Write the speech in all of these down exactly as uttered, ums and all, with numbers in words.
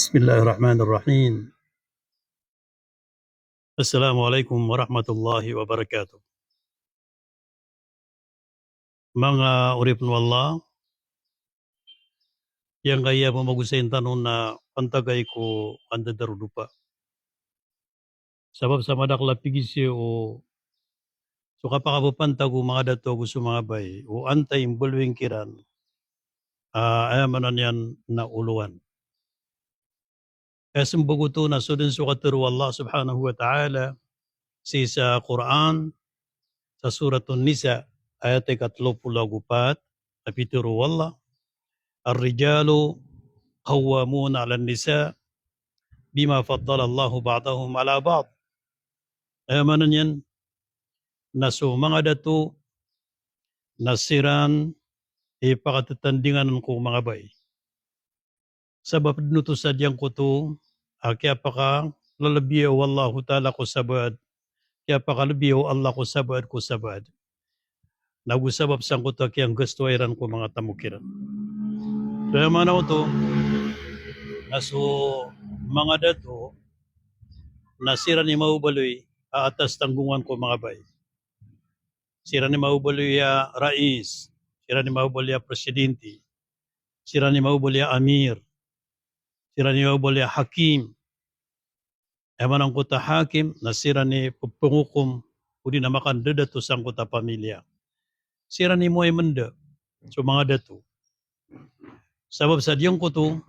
Bismillahirrahmanirrahim. Assalamu alaikum warahmatullahi wabarakatuh. Manga oripn o Allah, giyangkaya pamagosayn tano na pantagay ko kandadarodopa. Sabap sa madakl a pigisi o so kapakapapantag o manga dato ago so manga bai, o antaa i mbaloy ngkiran, ah, aya maana niyan na olowan. Aya smbag oto na so dn so katharo o Allah subhanahu wa ta'ala sii sa Qur'an, sa Suratun Nisa, ayat ikatlo polo ago pat, a pitharo o Allah, "Ar-rijalu qawwamuna 'alan nisa bima faddalallahu ba'dahum 'ala ba'd." Aya maana niyan na so manga dato na siran i pakatatandingan ko manga bai. Sabap dn oto sa giyangkoto a kiyapakalalabiya o Allahu Ta'ala ko sabaad, kiyapakalalabiya o Allah ko sabaad, ko sabaad. Nago sabap sangkoto a kiyanggastowa iran ko manga tamok iran. So aya maana oto na so manga dato na siran i mababaloy a atas tanggongan ko manga bai. Siran i mababaloy a rais, siran i mababaloy a presidente, siran i mababaloy a amir, siran i mababaloy a hakim. Aya maana angkoto a hakim na siran i pphanghokom odi na makandadato sangkoto a pamilya. Siran i moay mnda so manga dato. Sabap sa giyangkoto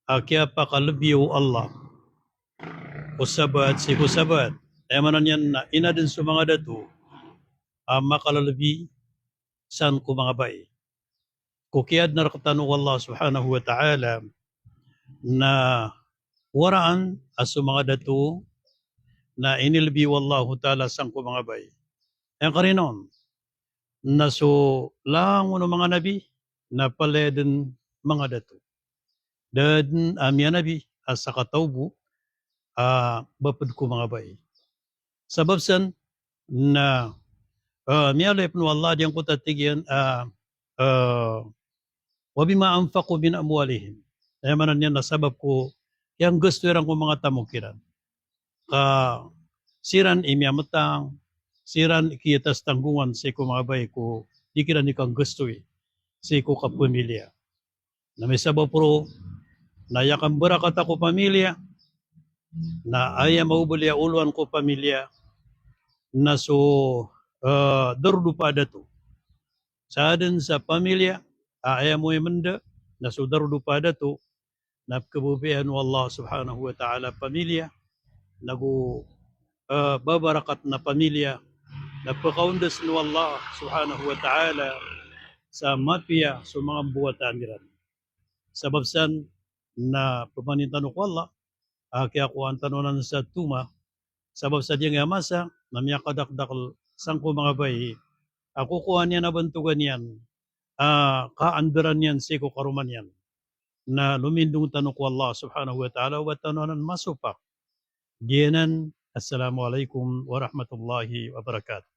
a kiyapakalalabiya o Allah ko sabaad sii ko sabaad. Aya maana niyan na ino dn so manga dato a makalalabi san ko manga bai. Ko kiyaadna rktano o Allah subhanahu wa ta'ala na waraan a so manga dato na inilbi o Allahu Ta'ala san ko manga bai. Aya karina on na so langon o manga nabi na palaya dn manga dato. Da dn a miyanabi a sakataw bo a bapd ko manga bai. Sabap san na, eh, miyaaloy pn o Allah giyangkoto a tig iyan a, eh, "Wa bima anfaqu min amwalihim." Aya maana niyan na sabap ko kiyanggasto iran ko manga tamok iran. Ka siran i miyamtang, siran i kiyatas tanggongan sii ko manga bai ko di kiran i kanggastowi sii ko kapamilya. Na misabap roo na aya kambarakata ko pamilya, na aya mababaloy a olowan ko pamilya, na so, eh, darodopa a dato. Sa adn sa pamilya a aya moay mnda na so darodopa a dato, na pkhababayaan o Allah subhanahu wa ta'ala pamilya, nago, eh, babarakat na pamilya, na pkhaondas o Allah subhanahu wa ta'ala sa mapiya so manga mbawataan iran. Sabap san na pmanin tano ko Allah a kiyakowa tano anan sa toma, sabap sa giyangkaya masa na miyakadakdakl san ko manga bai a kokowa niyan a bantogan iyan, a kaandaran iyan sii ko karoma niyan. Na lomindong tano ko Allah subhanahu wa ta'ala o ba tano anan masopak. Giyanan, assalamu alaikum warahmatullahi wabarakatuh.